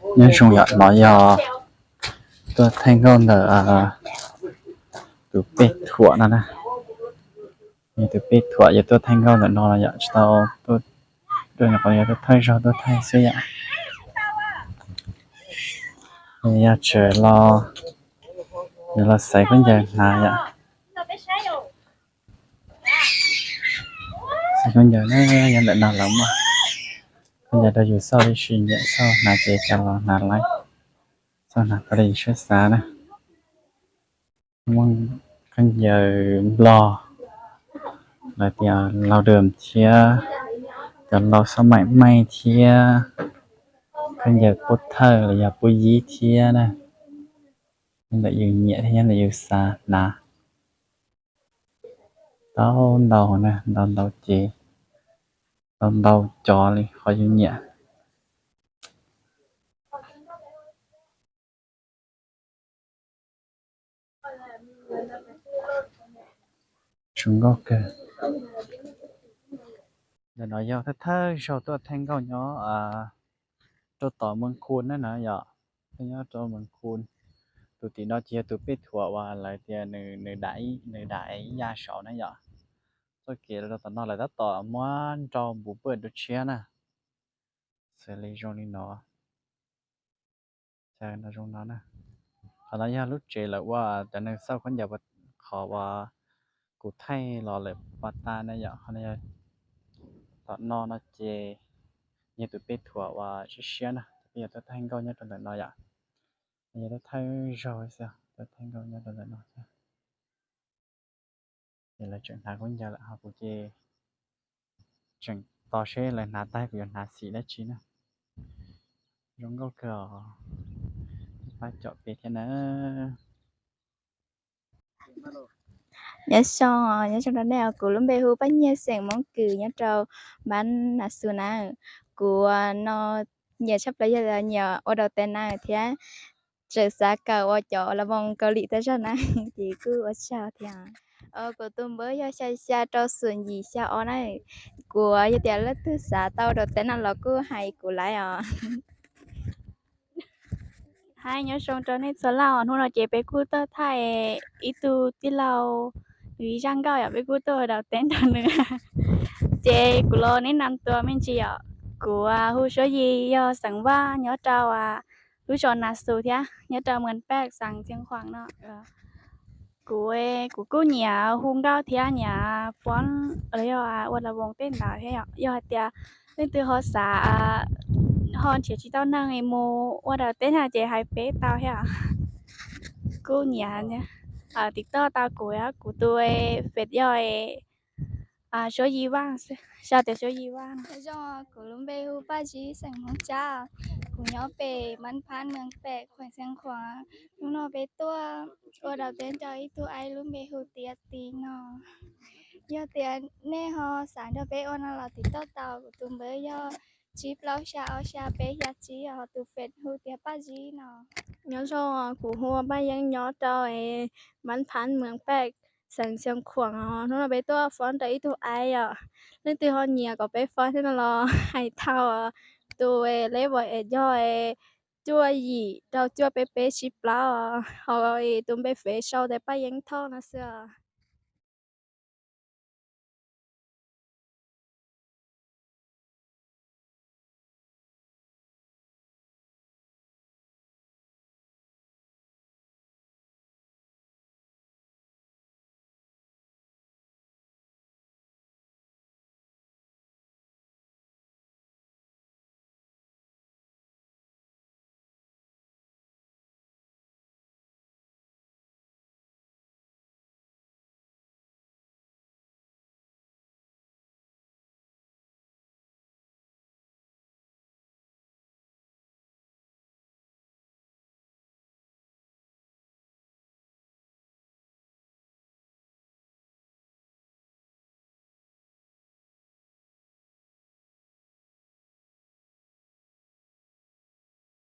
Nyob zoo yom, no yog tuaj thaij nkauj ntawm tus pej thuam no na. Yog tus pej thuam yog tuaj thaij nkauj ntawm no no yom, tsis tau tuaj, yog tuaj thawj zaug tuaj thaij xwb yom. Yog tseem los, yog los xaiv khaub ncaws hnav yom. Xaiv khaub ncaws na, yog ntawm no lawv muaj khaub ncaws rau yus xauj tib si, nyiam xauj hnav ces coj los hnav laib, xauj hnav raws li yus siab xav na. Muaj khaub ncaws Nplog, lawv tias Laus Dawm thiab, cov Laus Xab Maim Maij thiab, khaub ncaws Pub Thawj los yog Pub Yib thiab na. Nyob ntawm yus nyiam thiab nyob ntawm yus xav hnav. Tau ntau na, ntau ntau ces, ntau ntau cov li qhov yus nyiam. Zoo nkauj kawg. Ntawm no yog thawj thawj zaug tuaj thaij nkauj nyob rau tom Moos Khu na no yom. Nyob rau Moos Khu. Tus tim no ces yog tus pej thuam uas lawv tias nws, nws dam ib ya saud na yom. Txoj kev los rau tom no lawv tab tom muab nrau npus paj rau tshiab na. Xws li zoo li no, chaw no zoo no na. Qhov no yog lub tsev lawv ua cov neeg xauj khaub ncaws, qhov uas kuv thaij los lawm pas tas na yom. Qhov no yog tom no no ces yog tus pej thuam uas siab siab na, tus pej thuam tuaj thaij nkauj nyob rau ntawm no yom. Yog tuaj thaij zaug xwb, tuaj thaij nkauj nyob rau ntawm no xwb. Ces lawv tseem hnav khaub ncaws lawm ho kuv ces tseem tos seb lawv hnav tag kuv yuav hnav xim dab tsi na. Zoo nkauj kawg os. Pab caum peb thiab na. Nyob zoo, nyob zoo rau nej, kuv lub npe hu Paj Nyiaj xeem Hmoob Kws nyob rau npab Nas Xus na. Kuv no nyiam tshaj plaws yog nyiam ua daus teb na thiab tseem xav kawm ua cov las voos Kaus Lim tas zog na, ces kuj ua tsaug thiab. Kuv tus npawb yog xya xya rau xoom yim xya ob na. Kuv yog tias leej twg xav tau ua daus teb no los kuj hais kuv laiv os. Hais nyob zoo rau nej txhua leej, hnub no ces peb kuj tuaj thaij ib tug tij laug, nws ib zaj nkauj yom, peb kuj tuaj ua daus teb nrog nws. Ces kuv los neb nam tuas me ntsis yom, kuv hu Suav Yis yog xeem Vaj nyob rau lub zos Nas Xus thiab nyob rau Muas Paj xeem Xiav Khuam no. Kuv, kuv kuj nyiam hu nkauj thiab nyiam fob los yog ua las voos tej ntawd thiab yom. Yog hais tias leej twg ho xav, ho nrhiav tsis tau neeg mus ua daus teb no ces hais peb tau thiab. Kuj nyiam, tim toj tau kuv, kuv tus Face yog Suav Yis Vaj, sau tias Suav Yis Vaj. Zoo, kuv lub npe hu Paj Zib xeem Hmoob Tsab, kuv nyob pem Mab Phab Mees Pem, khueem Xiav Khuam. Hnub no peb tuaj ua daus teb nrog ib tug aib lub npe hu Tiav Tis no. Yog tias nej ho xav nrog peb ua no los tim toj tau, kuv tus npawb yog tsib plaub xya ob xya peb xya tsib, ho tus Face hu tias Paj Zib no. Nyob zoo, kuv hu ua Paj Yeeb nyob rau Mab Phab Mees Pem, xeem Xiav Khuam. Hnub no peb tuaj fob nrog ib tug aib os. Leej twg ho nyiam kom peb fob thiab no los hais tau. Tus level es yog cuaj yim rau cuaj peb peb tsib plaub, ho tus npe Face sau tias Paj Yeeb Thoj no xwb.